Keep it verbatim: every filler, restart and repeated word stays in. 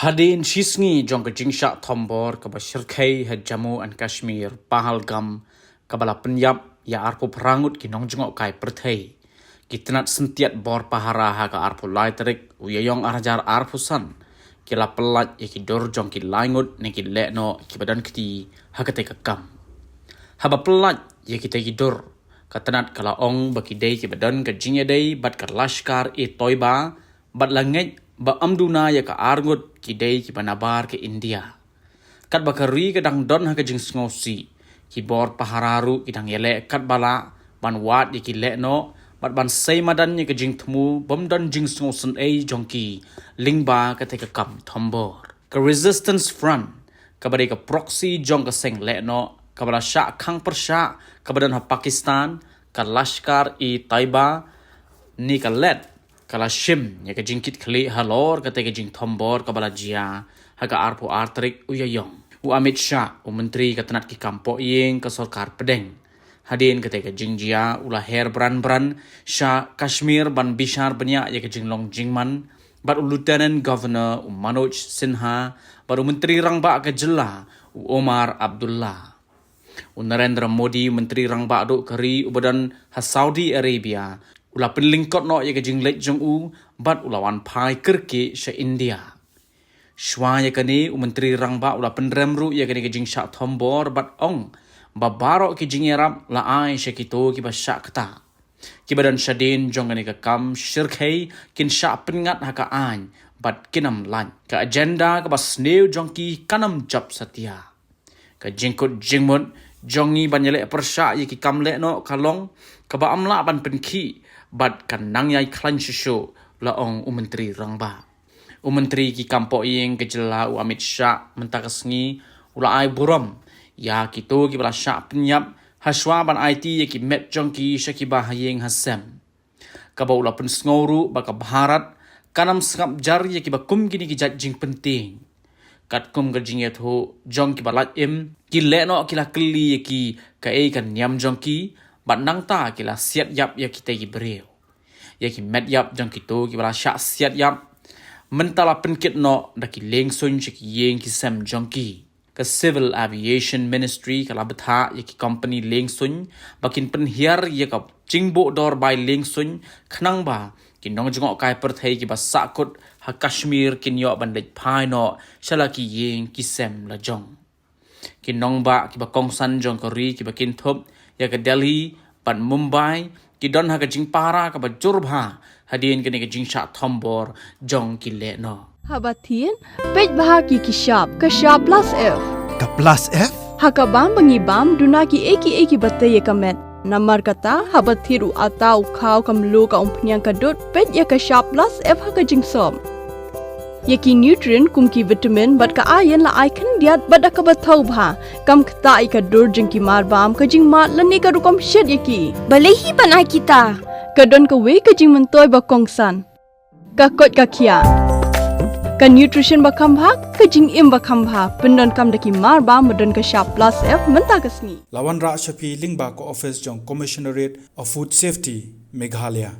Hadien shi sngi jong ka jingshah thombor kaba shyrkhei ha Jammu and Kashmir, Pahalgam, kaba la pynïap ïa arphew phra ngut ki nongjngohkai pyrthei, ki tnat syntiat bor pahara ha ka arphew lai tarik u Ïaïong ar hajar arphew san ki la pyllait ïa ki dur jong ki lai ngut na ki lehnoh kiba don kti ha katei ka kam. Haba pyllait ïa kitei ki dur, ka tnat ka la ong ba ki dei kiba don ka jingïadei bad ka Lashkar-e-Toiba, bad la ngeit ba ym duna ïa ka ar ngut ki dei kiba nabar ka India. Katba ka ri ka dang don ha ka jingsngewsih, ki bor pahara ruh ki dang ïaleh katba lah ban wad ïa ki lehnoh bad ban sei madan ïa ka jingthmu bym don jingsngewsynei jong ki lyngba katei ka kam thombor. Ka Resistance Front, kaba dei ka proxy jong ka seng lehnoh, kaba la shah khang pyrshah kaba don ha Pakistan, ka Lashkar-e-Taiba, ne ka let, ka la shim ïa ka jingkitkhlieh halor katei ka jingthombor kaba la jia ha ka arphew ar tarik u Ïaïong. U Amit Shah, u Myntri ka tnat ki kam pohïing ka sorkar pdeng, hadien katei ka jingjia u la her bran bran sha Kashmir ban bishar bniah ïa ka jinglong jingman bad u Lieutenant Governor u Manoj Sinha bad u Myntri Rangbah ka jylla u Omar Abdullah. U Narendra Modi, u Myntri Rangbah duh ka ri uba don ha Saudi Arabia, u la pynlyngkot noh ïa ka jingleit jong u bad u la wan phai kyrkieh sha India. Shuwa ïa kane, u Myntri Rangbah u la pynrem ruh ïa kane ka jingshah thombor bad ong ba baroh ki jingïarap la ai sha kito kiba shah ktah. Kiba don shadien jong kane ka kam shyrkhei kin shah pynngat ha ka aiñ bad kin ym lait. Ka agenda kaba sniew jong ki kan ym jop satia. Ka jingkut jingmut jong ngi ban ïaleh pyrshah ïa ki kam lehnoh ka long kaba ym lah ban pynkhih bad kan nang ïai khlaiñ shuh shuh, la ong u Myntri Rangbah. U Myntri ki kam pohïing ka jylla u Amit Shah mynta ka sngi u la ai burom ïa kito kiba la shah pynïap hashwa ban aiti ïa ki met jong ki sha kiba ha ïing ha sem. Kaba u la pynsngew ruh ba ka Bharat kan ym sngap jar ïa kiba kum kine ki jait jingpyntieng. Katkum ka jingïathuh jong kiba lait im, ki lehnoh ki la kylli ïa ki kaei ka niam jong ki bad nangta ki la siat ïap ïa kitei ki briew. Ïa ki met ïap jong kito kiba la shah siat ïap mynta la pynkit noh da ki liengsuiñ sha ki ïing ki sem jong ki. Ka Civil Aviation Ministry ka la bthah ïa ki kompani liengsuiñ ba kin pynhiar ïa ka jingbuh dor bai liengsuiñ khnang ba ki nongjngohkai pyrthei kiba sahkut ha Kashmir kin ïoh ban leit phai noh sha la ki ïing ki sem la jong. Ki nongbah kiba kongsan jong ka ri kiba kynthup ïa ka Delhi bad Mumbai ki don ha ka jingpara kaba jur bha hadien kane ka jingshah thombor jong ki lehnoh. Haba thied, peit bha ki ki shap, ka shap plus F. Ka plus F? Ha ka bam ba ngi bam, duna kiei kiei kiba tei ïa ka met. Namar kata, haba thied u atta u khaw ka mluh ka umphniang ka dud, peit ïa ka shap plus F ha ka jingsop. Ïa ki nutrient kum ki vitamin bad ka iron la ai khyndiat bad da kaba thaw bha. Kam ktah ïa ka dur jong ki mar bam, ka jingmad lane ka rukom shet ïa ki. Balei hi ban ai kita? Ka don kawei ka jingmyntoi ba kongsan. Ka koit ka khiah. Ka nutrition ba kham bha, ka jingim ba kham bha. Pyndonkam da ki mar bam ba don ka shap plus F mynta ka sngi. La wanrah sha phi lyngba ka office jong Commissionerate of Food Safety, Meghalaya.